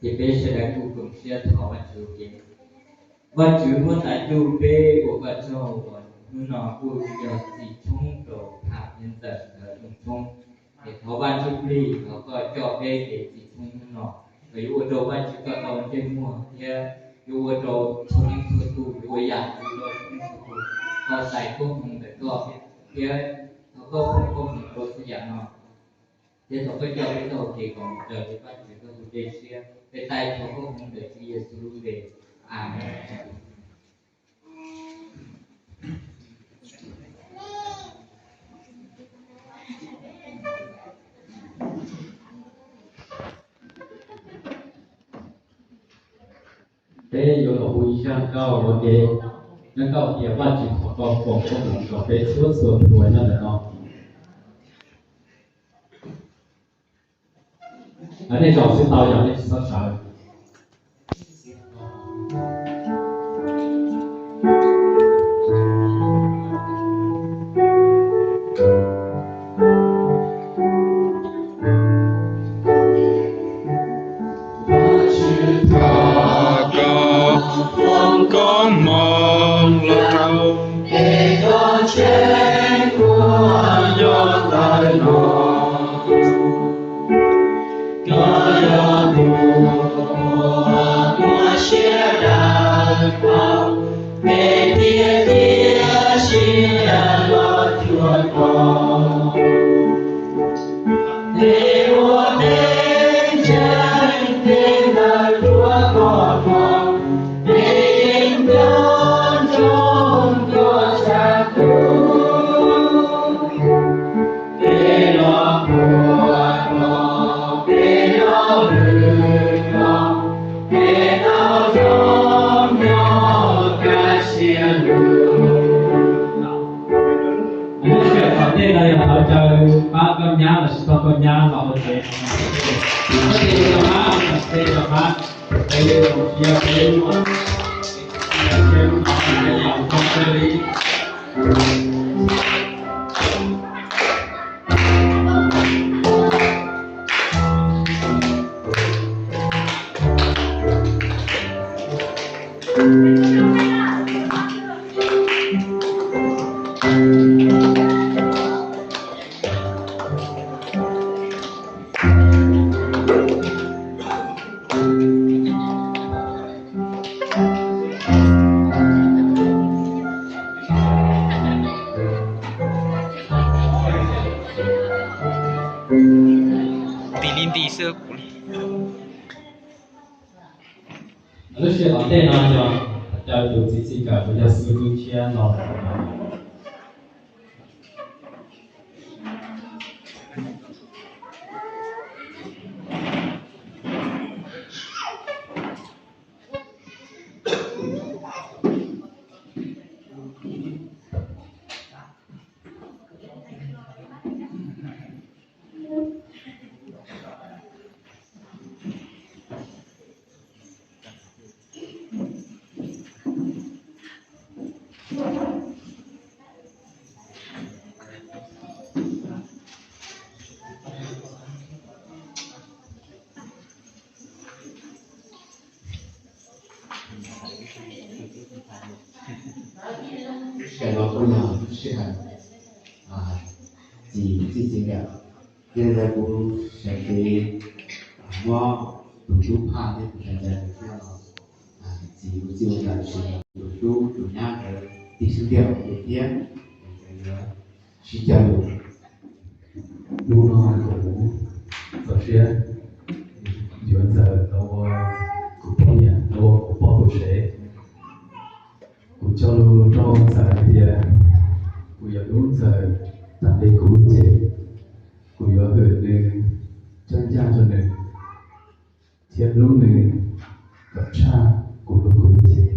Ces peb sawv daws kuj koom siab thov Vajtswv ua ke. Vajtswv muab tais ntuj peb ua koj tsaug uas hnub no kuj yog txis tshoob rau phaj thiab ntxawm ntawd rooj tshoob. Ces thov Vajtswv plig thov koj coj peb kev txis tshoob hnub no, kom yuav ua rau Vajtswv koj tau ntsej muag thiab yuav ua rau txhua leej txhua tus yuav ua yam Vajtswv tau txhua leej txhua tus tau txais koob hmoov ntawm koj thiab thov koj foom koob hmoov rau txhua yam no. Thiab thov koj coj peb tau kev kom mus raws li Vajtswv koj tus dej siab. Peb tais thov koob hmoov ntawm Tswv Yexus lub npe. Amees. Peb yuav los hu ib zaj nkauj ua ke, zaj nkauj tias Vajtswv thov koj foom koob hmoov rau peb txhua txhua tus nyob ntawm no. Nej zaum xwb tau yog nej tsis txhob sawv. Vajtswv thov koj foom koob hmoov los rau peb cov tsev uas nyob ntawm no. Koj yog tus uas muaj siab dawb paug, peb tiag tiag siab los cuag koj. Peb ua peb ntseeg tes ntawd rua koj mog, peb yeej nco ntsoov koj txhua tus. Peb los puag los peb los lwm los, peb tau zoo nyob kaj siab lug. Lub sij hawm tom ntej no yog qhov caw pab koj nyab lossis pab koj nyab los ua tsev. Koj tes rau qab, tes rau qab, peb zoo siab peb ua siab lub no peb los koj peb li. Nti li nti xwb. Lub sij hawm tom ntej no yog caw tus txiv txij nkawm uas yog xib hwb Tshiab los. Sawv daws kuj yog sij hawm txiv txij txiv nkawm, yog li ntawd kuv sawv kev muab tus tub Phaj thiab tus Tsav Ntxawg nkawd coj los txiv ua txij ua nkawm, tus tub tus nyab nkawd tig xub ntiag ua ke thiab nkawd yuav sib cog lus. Hnub no kuv txaus siab yuav Ntxawg tau ua kuv poj niam, tau ua kuv poj kuv sev. Kuv cog lus rau Ntxawg hais tias kuv yuav hlub Ntxawg tas li kuv lub cev. Kuv yuav hwm nws, coj ncaj nrog nws, thiab hlub nws kom tshaj kuv lub cev.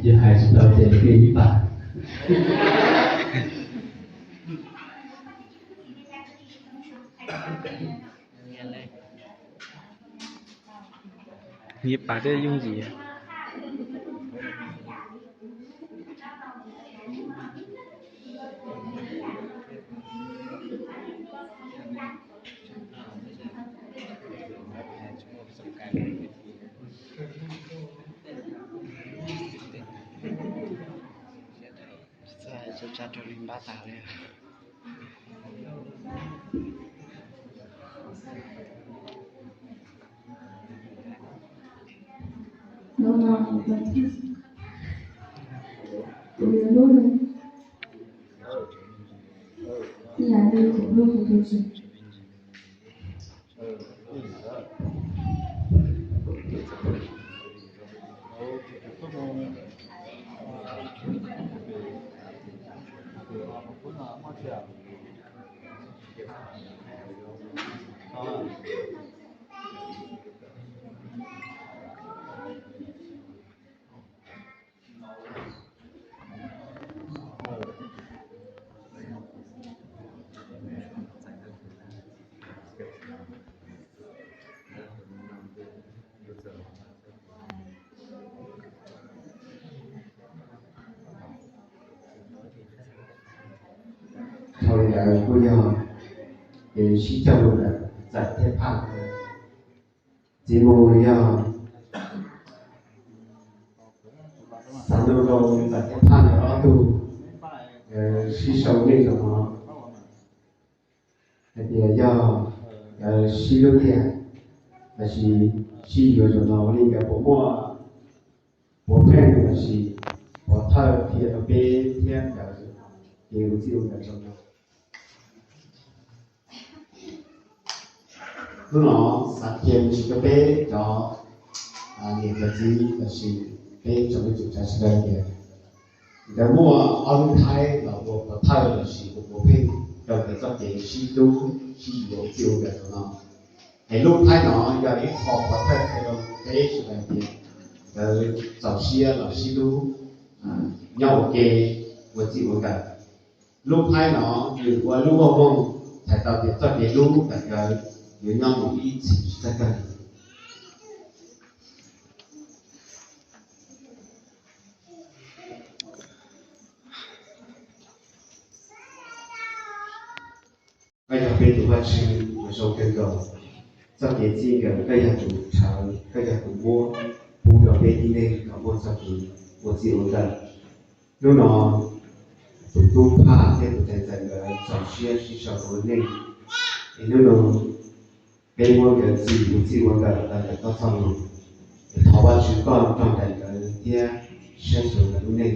Yog hais tsis tau ces nws ib pas. Ib pas thiab yooj yim. Tsa raug li npab tas li. Hnub no kuv yuav hlub nej, ib yam li kuv hlub kuv tus txiv. Thaum li ntawd kuj yog kev sib cog lus ntawm Ntxawm thiab Phaj. Txiv mus yog xav nug rau Ntxawm thiab Phaj nkawd ob tug sib sau nej zaum no hais tias yog nkawd sib hlub tiag los sis sib yuav zaum no ua li nkawd puas muaj, puas pheej los sis puas thawj qhia rau peb thiab nkawd, ces ua txij ua nkawm zaum no. Hnub no xav qhia me ntsis rau peb cov niam cov txiv los sis peb tsoom me tsoom tsav sawv daws tias nkawd muaj ob lub thaib los ua puas thawj los sis ua puas pheej rau nkawd txoj kev sib hlub sib yuav ua txij ua nkawm zaum no. Es lub thaib no yog ib qho puas thawj qhia rau peb sawv daws tias nkawd txaus siab los sib hlub nyob ua ke ua txij ua nkawm. Lub thaib no nws ua lub voj voog txhais tau tias txoj kev hlub ntawm nkawd yuav nyob mus ib txhis tsis txawj kawg. Koj yog peb tus Vajtswv uas zoo kawg nkaus. Txoj kev txij nkawm koj yog tus rhawv, koj yog tus muab pub rau peb tib neeg kom muaj txoj kev ua txij ua nkawm. Hnub no tus tub Phaj thiab tus ntxhais Ntxawm nkawd txaus siab sib sau rau lub neej, es hnub no peb muab nkawd txij ua txij ua nkawm los ntawm koj txoj lus. Es thov Vajtswv koj nrog nraim nkawd thiab saib xyuas nkawd lub neej.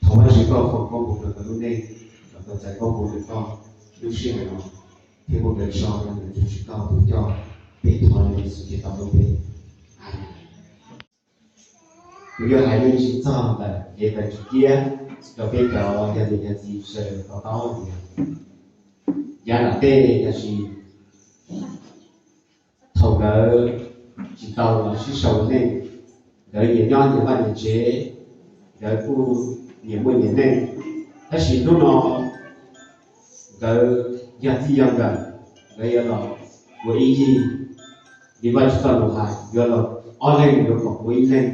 Thov Vajtswv koj foom koob hmoov rau nkawd lub neej, kom tau txais koob hmoov ntawm koj lub sij hawm no, thiab muab nkawd tso rau ntawm tus Tswv koj tus coj, peb thov Yexus Khetos lub npe. Amees. Kuv yuav hais me ntsis txog ntawm kev pes tsawg kiab rau peb cov yog niam yog txiv sawv daws to taub tias yav nram tej yog tsis thaum nkawd tsis tau los sib sau neej, nkawd nyias nyob nyias vaj nyias tsev, nkawd kuj nyias muaj nyias neej. Tab sis hnub no nkawd yog txij yog nkawm, nkawd yuav los ua ib yig li Vajtswv txoj lus hais, yuav los ob leeg yuav koom ua ib leeg,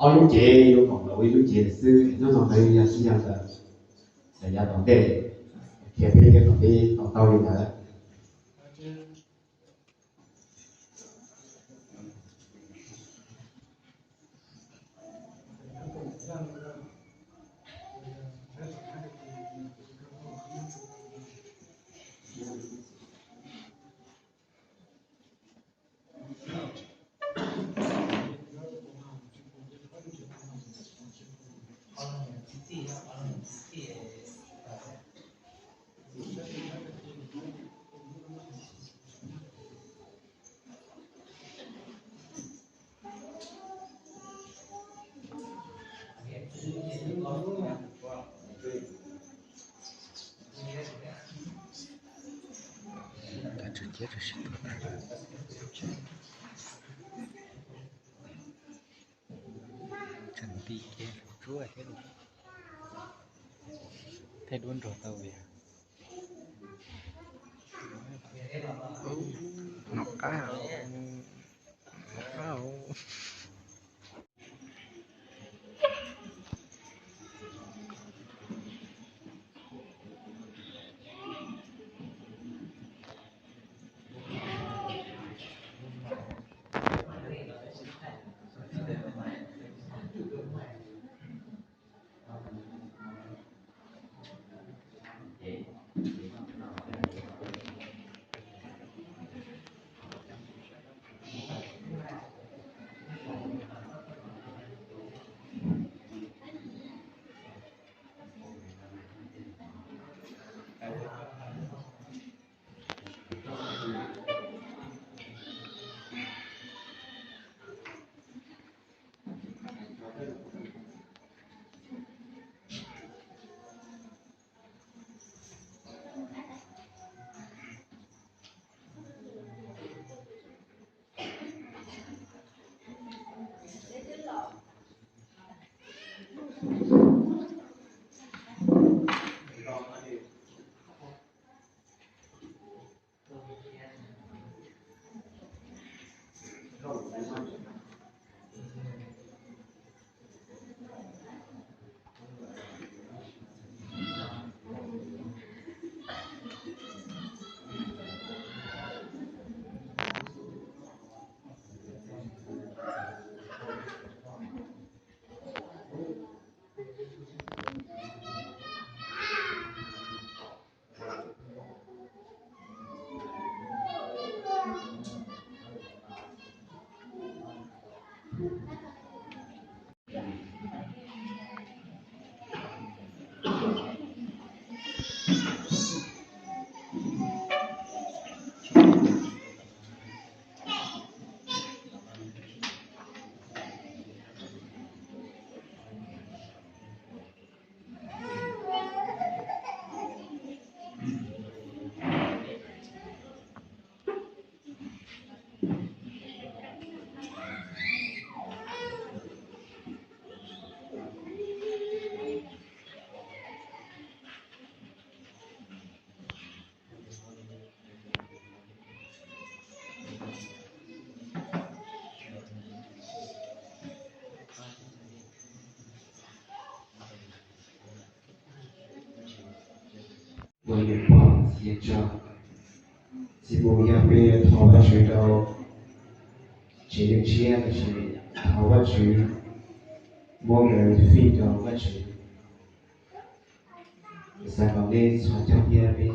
ob lub cev yuav koom los ua ib lub cev lawm xwb. Hnub no nkawd yog txij yog nkawm, txawm yav tom ntej, qhia peb thiab kom peb to taub li ntawd. Tsev rau sib tua tag, tseem ti ces tsuab thiab, thaij duab nrog tau li. Nom qab, nom qab. Ua niam pog txiv tso, txiv mus yog peb thov Vajtswv rau tsev neeg tshiab, tab sis thov Vajtswv muab nkawd fij rau Vajtswv. Xav kom nej txhos caug thiab peb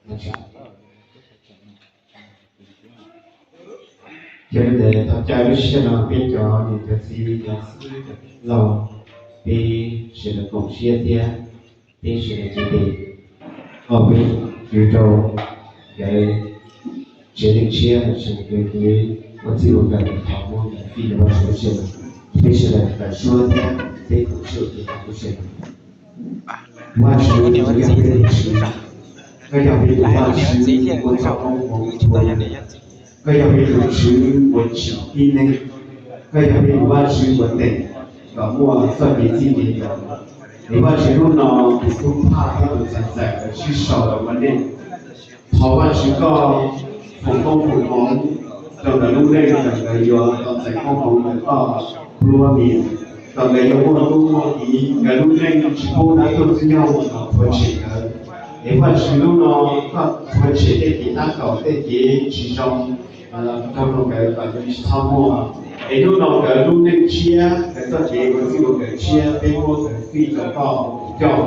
Vajtswv. Yog li ntawd thov caw lub sij hawm no peb cov niam cov txiv cov xib cov laus, peb sawv daws koom siab thiab peb sawv daws cev tes, thov peb Vajtswv rau nkawd tsev neeg tshiab, sawv daws kev ua txij ua nkawm, thov muab nkawd fij rau Vajtswv lub sij hawm no. Peb sawv daws tawm suab thiab peb koom siab thiab lub sij hawm no. Vajtswv, koj yog peb tus Vajtswv, koj yog peb tus Vajtswv uas txoj koob hmoov ua, koj yog peb tus Tswv uas tsim tib neeg, koj yog peb tus Vajtswv uas teem kom muaj txoj kev txij kev nyob. Es Vajtswv, hnub no tus tub Phaj thiab tus ntxhais Ntxawm nkawd sib sau los ua neej. Thov Vajtswv koj foom koob foom hmoov rau nkawd lub neej, kom nkawd yuav tau txais koob hmoov ntawm koj plub mias, kom nkawd yuav muaj hnub muaj hli, nkawd lub neej tsis pub dab tuaj txwj nyoog los phua tshem nkawd. Es Vajtswv, hnub no koj phua tshem tej kev tab kaum tej kev tsis zoo rau nkawd kom nkawd tsis txhob muaj. Es hnub no nkawd lub neej tshiab, nkawd txoj kev ua txij ua nkawm tshiab, peb muab nkawd fij rau koj tus coj,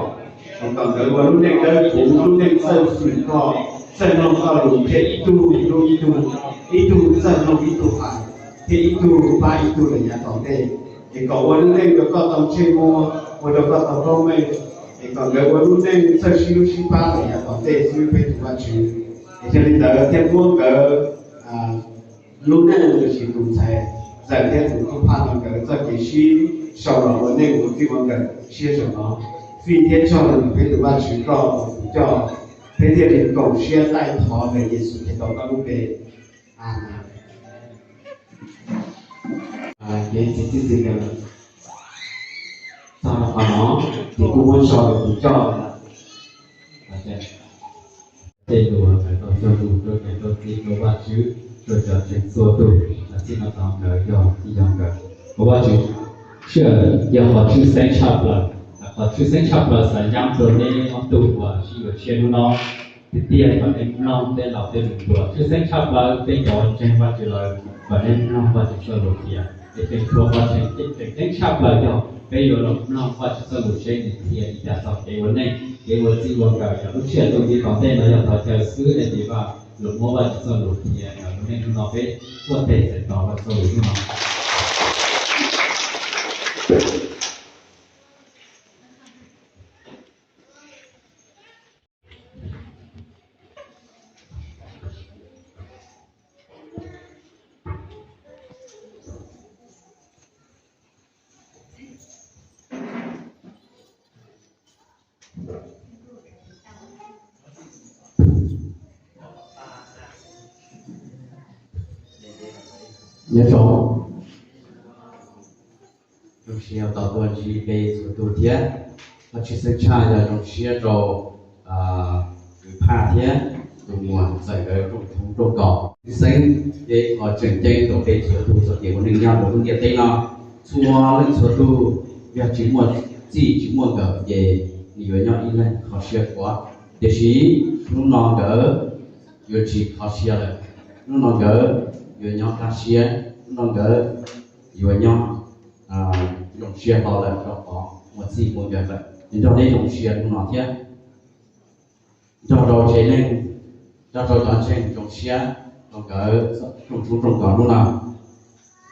kom nkawd ua lub neej dawb huv, lub neej txawj fwm koj, txawj mloog koj lus thiab ib tug hlub ib tug, ib tug txawj mloog ib tug hais, thiab ib tug pab ib tug lawm yav tom ntej. Es kom ua lub neej rau koj tau ntsej muag, ua rau koj tau koob meej, es kom nkawd ua lub neej txawj sib hlub sib pab lawm yav tom ntej xwb peb tus Vajtswv. Es yog li ntawd thiaj muab nkawd lub neej los sis tus ntxhais Ntxawm thiab tus tub Phaj no nkawd txoj kev sib sau los ua neej ua txij ua nkawm siab zoo no fij thiab tsaug rau peb tus Vajtswv koj tus coj. Peb thiaj li koom siab taij thov ntawm Yexus Khetos koj lub npe, amees. Kev txiav txim txim nkawm txog rau qhov no, ces kuj muab tso rau tus coj. Tej lus ntawm tau cog lus rau niam rau txiv rau Vajtswv, rau cov ntseeg txhua tus, txij no tod nkawd yog tib yog nkawd. Ua Vajtswv, sij hawm yog qhov tshwj xeeb tshaj plaws, qhov tshwj xeeb tshaj plaws xav nyob rau nej ob tug uas sib yuav tshiab hnub no. Tiag tiag kom nej mloog tej laus tej lus ntuas tshwj xeeb tshaj plaws peb cov ntseeg Vajtswv lawm, kom nej mloog Vajtswv txoj lus qhia. Es tseem tshuav qhov tseem ceeb tshaj plaws yog peb yuav los mloog Vajtswv txoj lus seb nws qhia li cas txog kev ua neej, kev ua txij ua nkawm. Yog lub sij hawm tuaj ntxiv tom ntej no yog thov caw xwb, es vaj los muab Vajtswv txoj lus qhia kom ua neej hnub no peb tuaj tes txais tos Vajtswv txoj lus hnub no. Nyob zoo, zoo siab tau tuaj ntsib peb txhua tus thiab. Qhov tshwj xeeb tshaj yog zoo siab rau kwv Phaj thiab tus muam ntxawm nkawd rooj thoob rooj kos. Tshwj xeeb ces qhov tseem ceeb rau peb txhua tus txoj kev ua neej nyob rau lub ntiaj teb no, txhua leej txhua tus yog tsis muaj txij tsis muaj nkawm ces nws yuav nyob ib leeg kho siab khuav. Tiam sis hnub no nkawd yuav tsis kho siab lawm, hnub no nkawd yuav nyob kaj siab, hnub no nkawd yuav nyob zoo siab hlo lawm rau qhov muaj txij muaj nkawm lawm. Es nrog peb zoo siab hnub no thiab nrog rau tsev neeg, nrog rau cov ntseeg zoo siab rau nkawd rooj tshoob rooj kos hnub no.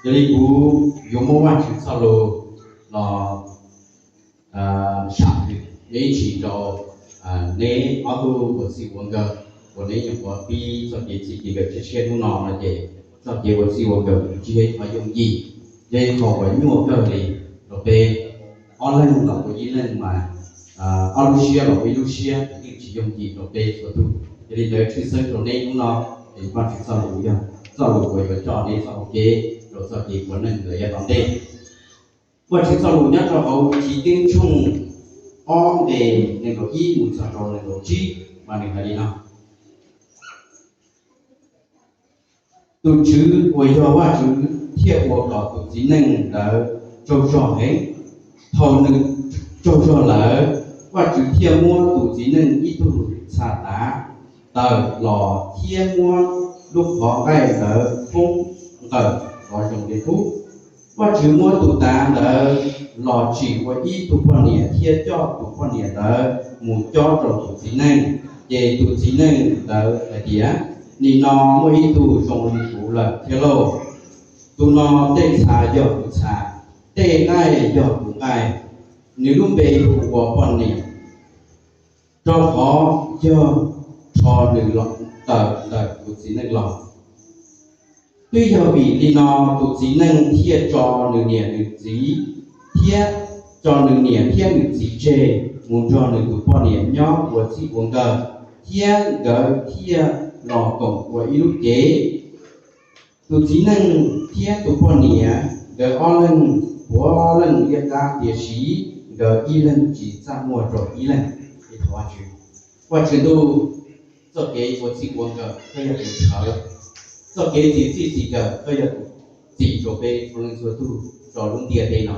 Yog li kuv yuav muab Vajtswv txoj lus los sam hwm me ntsis rau neb ob tug ua txij ua nkawm uas neb nyuam qhuav pib txoj kev txij kev nkawm tshiab tshiab hnub no no ces txoj kev ua txij ua nkawm tsis yog ib qho yooj yim, yog ib qho uas nyuaj kawg li rau peb. Ob leeg los ua ib leeg mas, ob lub siab los ua ib lub siab yeej tsis yooj yim rau peb txhua tus. Yog li ntawd tshwj xeeb rau neb hnub no es Vajtswv txoj lus yog txoj lus uas yuav coj neb txoj hau kev rau txoj kev ua neej ntawm yav tom ntej. Vajtswv txoj lus nyob rau hauv Chiv Keeb tshooj ob nqe nees nkaum ib mus txog rau nees nkaum tsib mas nws hais li no: Tus Tswv uas yog Vajtswv thiaj ua kom tus txiv neej ntawd tsaug zog heev. Thaum nws tsaug zog lawm, Vajtswv thiaj muab tus txiv neej ib tug txha tav tawm los thiab muab lub qhov nqaij ntawd foob nqawm los zoo li qub. Vajtswv muab tus tav ntawd los tsim ua ib tug poj niam thiab coj tus poj niam ntawd mus cob rau tus txiv neej. Ces tus txiv neej ntawd hais tias, Nim no muaj ib tug zoo li kuv lawm thiab lauj. Tus no tej txha yog kuv txha, tej nqaij yog kuv nqaij. Nws lub npe hu ua poj niam, rau qhov yog rho nws los tawm ntawm tus txiv neej los. Twb yog vim li no tus txiv neej thiaj tso nws niam nws txiv thiab tso nws niam thiab nws txiv tseg mus nrog nws tus poj niam nyob ua txij ua nkawm, thiab nkawd thiaj los koom ua ib lub cev. Tus txiv neej thiab tus poj niam nkawd ob leeg puav leej liab qab, tiam sis nkawd ib leeg tsis txaj muag rau ib leeg. Vajtswv Ntuj, txoj kev ua txij ua nkawm koj yog tus txhawb, txoj kev txim txij txim nkawm koj yog tus txim rau peb txhua leej txhua tug rau lub ntiaj teb no.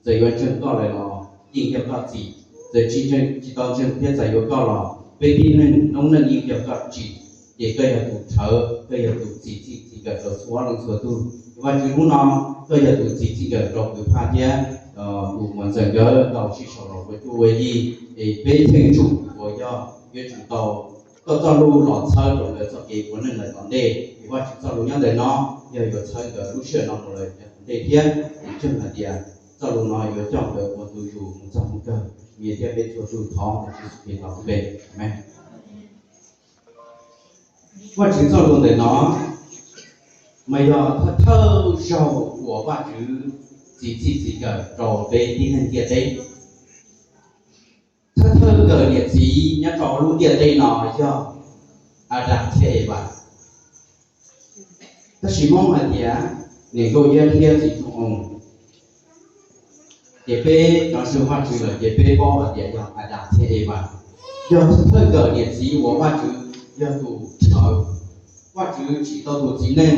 Txawm yuav ntseeg koj lawm los yeej yog koj txim, txawm tsis ntseeg, tsis tau ntseeg thiab txawm yuav koj los peb tib neeg noob neej yeej yog koj tsim. Ces koj yog tus txhawb, koj yog tus txim txij txim nkawm rau txhua leej txhua tug. Vajtswv, hnub no koj yog tus txim txij nkawm rau kwv Phaj thiab tus muam ntxawm nkawd tau sib sau los ua cuab ua yig, es peb cheem tsum uas yog yuav tsum tau koj txoj lus los txhawb rau nkawd txoj kev ua neej lawm tom ntej. Es Vajtswv, txoj lus nyob ntawm no yog yuav txhawb nkawd lub sij hawm no mus lawm tom ntej thiab, es tseeb hais tias txoj lus no yuav coj nkawd ua ntu zus mus txog hnub kawg. Nyias thiab peb txhua tus thov Tswv Yexus Khetos lub npe, amees. Vajtswv txoj lus ntawm no mas yog thawj thawj zaug uas Vajtswv txim txij txim nkawm rau peb tib neeg ntiaj teb. Thawj thawj kawm niam txiv nyob rau lub ntiaj teb no yog Adas thiab Evas. Tab sis Hmoob hais tias niam nkauj iab thiab txiv ntxoov oo, ces peb cov ntseeg Vajtswv lawm ces peb paub hais tias yog Adas thiab Evas yog tus thawj kawm niam txiv uas Vajtswv yog tus rhawv. Vajtswv tsim tau tus txiv neej,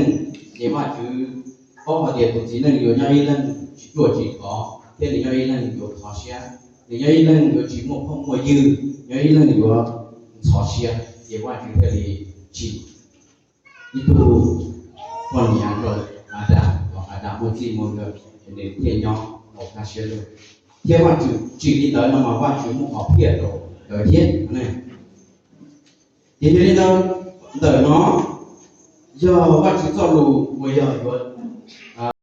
ces Vajtswv paub hais tias tus txiv neej yuav nyob ib leeg tsis ruaj tsis khov thiab nws nyob ib leeg yuav khov siab, nws nyob ib leeg yuav tsis muaj phooj muaj ywg, nyob ib leeg yuav ntxhov siab, ces Vajtswv thiaj li tsim ib tug poj niam rau Adas kom Adas muaj txij muaj nkawm, nws thiaj nyob tau kaj siab lug. Thiab Vajtswv tsim li ntawd no mas Vajtswv muab qhov phiaj rau nkawd thiab. Ces yog li ntawd, ntawm no yog Vajtswv txoj lus uas yog yuav